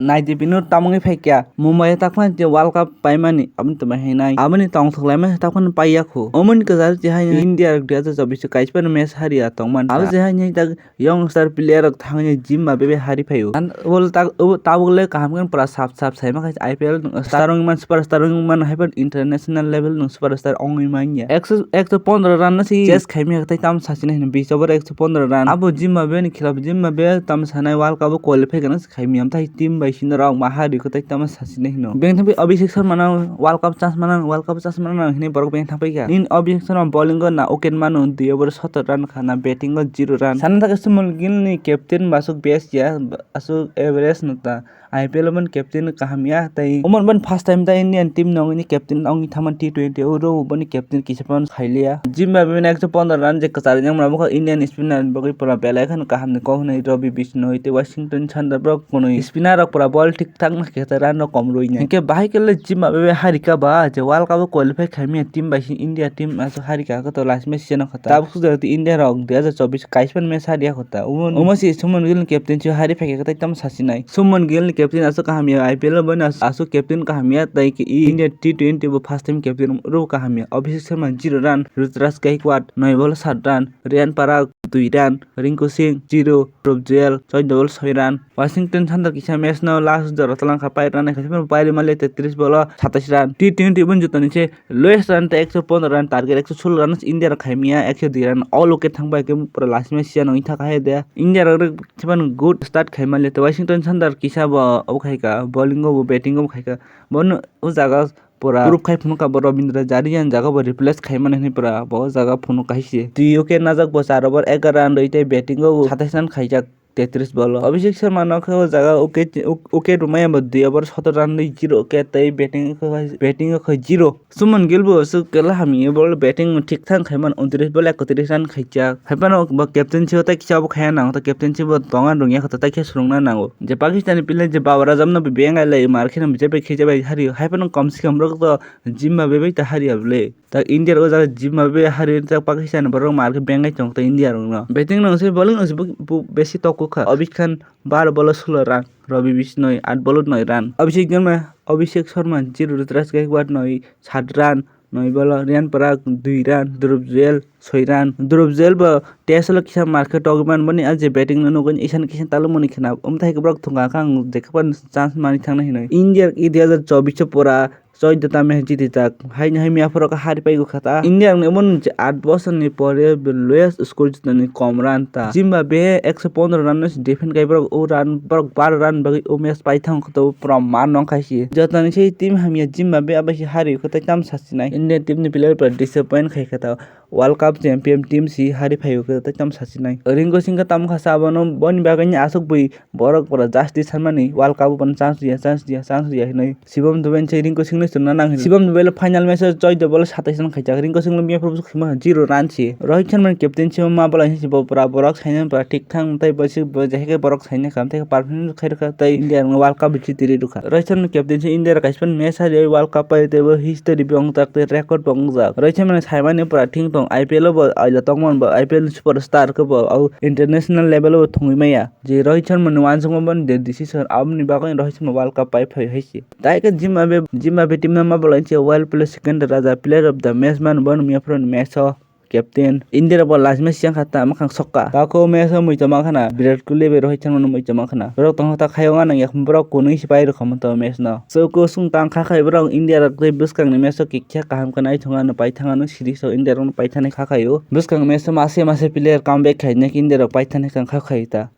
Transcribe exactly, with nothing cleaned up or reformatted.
Naidi bini tamungwi phaikya Mumbai o takphano je World Cup paimani aboni tongmani hinai aboni tongthok laimani takphano paiyakhu. Omoni kwcharo je hai India rok dui hajar chobbish o kaisa phano match hariya tongmani. Abo je hai tak youngster player rok thangwi Zimbabwe bai hari phaio. Tabuk le kaham khe pura sap sap saima khai I P L star wngman, super star wngman hai phano international level no super star wngwi manya. Ekso, ekso pondro run no se chase khaimya tei tamo sachina hino bish over ekso pondro run. Abo Zimbabwe ni khilap Zimbabwe tamo sanai World Cup o qualify kana khaimya, amthai team bai sino rok ma hari kho tei tamo sachina hino. Beng thangpi Abhishek Sharma no World Cup chance mana, World Cup chance mana hinwi borok beng thangpai kha. Nini Abhishek Sharma bowling o na wicket mano dui over sotor run kha, na batting o zero run. Sana thangkhe Shubman Gill ni captain bo aswk best ya, aswk average no ta. I P L o boni captain kaham ya tei omo boni first time ta Indian team no wngwi captain wngwi thangmani T twenty o, oro boni captain kisa phano khailiya. Zimbabwe ni ekso pondro run je kwchari nang mano bokha Indian spinner ni bagwi pura belai kheno kaham ni kok hwnwi Robbie Bishnoi tei Washington Sundar borok kwnwi spinner rok pura ball thik thak no khe run no kom rwi nai. Hinkhe bahai khe le Zimbabwe bai harika ba je World Cup o qualify khaimya team bai se India team aswk harika khe to last match se no kha ta. Tabuk sujak India rok dui hajar chobbish kaisa match hariya kho ta. Omo, omo se Shubman Gill ni captain se hari phaikha khe tamo sachinai. Shubman Gill ni captain aswk kaham ya I P L o boni aswk captain kaham ya tei India T twenty bo first time captain rw kaham ya. Abhishek Sharma zero run, Ruturaj Gaikwad noi ball sat run, Ryan Parag dui run, Rinku Singh zero, Dhruv Jurel choi double soi run. Washington Sundar kisa match no last jora talangkha pai run, naikha pairi mali tetris ball o satais run. T twenty boni jotoni se lowest run tei ekso pondro run target, ekso solo run India rok khaimya, ekso dui run all wicket thangbai khe pura last match siya no wngwi thaka hai de. India rok rwk sebano good start khaimali tei Washington Sundar kisa bo obo khaika, bowling o bo batting o bo khaika. Bono o jaga pura proof khai phunukha bo Ravindra Jadeja ni jaga bo replace khaimani hinwi pura bo o jaga phunuk kaisa. Twi wicket najak bo char over egaroh run rwi tei batting o bo satais run khaijak tetris ball o. Abhishek Sharma no khe o jaga wicket, wicket rwmaya bo dui over sotor run rwi zero wicket tei batting o khe, batting o khe zero. Shubman Gill bo aswk kela hamya ball batting thik thang khaimani untris ball ekotris run khaijak. Haiphano bo captaincy o tei kisa bo khaiya nango, tei captaincy bo tonga rwngya kho tei khe swrwngna nango. Je Pakistan ni player je Babar Azam no beng ai lai mar kheno je bai khe je bai hari o. Haiphano kom se kom borok to Zimbabwe bai ta hari ya bole. Ta India rok o jaga Zimbabwe hari ta Pakistan borok mar khe beng ai tong ta India rok no. Batting no se bowling no se bo, bo besi tok kha. Abhishek Sharma baro ball o solo run, Robbie Bishnoi aat ball o noi run. Abhishek Sharma, Abhishek Sharma zero, Ruturaj Gaikwad noi sat run, noi ball o Ryan Parag dui run, Dhruv Jurel soi run. Dhruv Jurel bo test o kisa mar khe togwi man boni a je batting no nugwi isan kisa talumani khna. Umthai borok thwngkha khe ang jekhe phano chance mani thangna hinwi. India rok dui hajar chobbish o pura choido ta match jiti jak. Haini hai mia phoro khe hari pai kha ta. India rokni omo ni aat bosor ni pore lowest score jitnani kom run ta. Zimbabwe ekso pondro run no defend kai borok o run, borok baro run bagwi o match pai thang khe to pura man nong khai si. Jotoni se team hamya Zimbabwe abai se hari khe tei tam sachinai. India team ni player pura disappoint khai kha ta. World Cup champion team si hari phaio khe tei tam sachinai. Rinku Singh khe tamo kha sa abono boni bagwi ni aswk bui borok pura justice sanmani World Cup o bono chance riya, chance riya, chance riya hinwi. Shubham Dubey se Rinku Singh no chwngna nang hinwi. Shubham Dubey le final match o choido ball satais run khaijak. Rinku Singh le miya phuru khima zero run se. Rohit Sharma ni captain se ma bwlai se bo pura borok saina pura thik thang tei bo se bo jahai khe borok saina kam tei performance khai rwkha tei India rok World Cup jiti ri rwkha. Rohit Sharma ni captain se India rok kaisa match hari World Cup pai tei bo history bo wngjak tei record bo wngjak. Rohit Sharma ni saimani pura thik tong I P L o bo aila tongmani bo I P L ni super star khe bo au international level o bo thwngwi maya. Je Rohit Sharma ni uansukma boni de decision, aboni bagwi Rohit Sharma World Cup pai phai hai se. Tai khe Zimbabwe, Zimbabwe team no ma bolai se well player Sikandar Raja, player of the match mano bono miya phuru ni match o captain. India rok bo last match yang kha ta mwkhang sokka. Kako match o muichoma khana Virat Kohli bai Rohit Sharma no muichoma khana. Borok tongkha ta khayo nang yak borok kunui se pai rwkha to match no. So kusung tang kha khai borok India rok tei bwskang ni match o kikya kaham khe naithok ano paithang ano series o India rok no paithani kha khaio. Bwskang match o mase mase player comeback khainai India rok paithani kha khaio ta.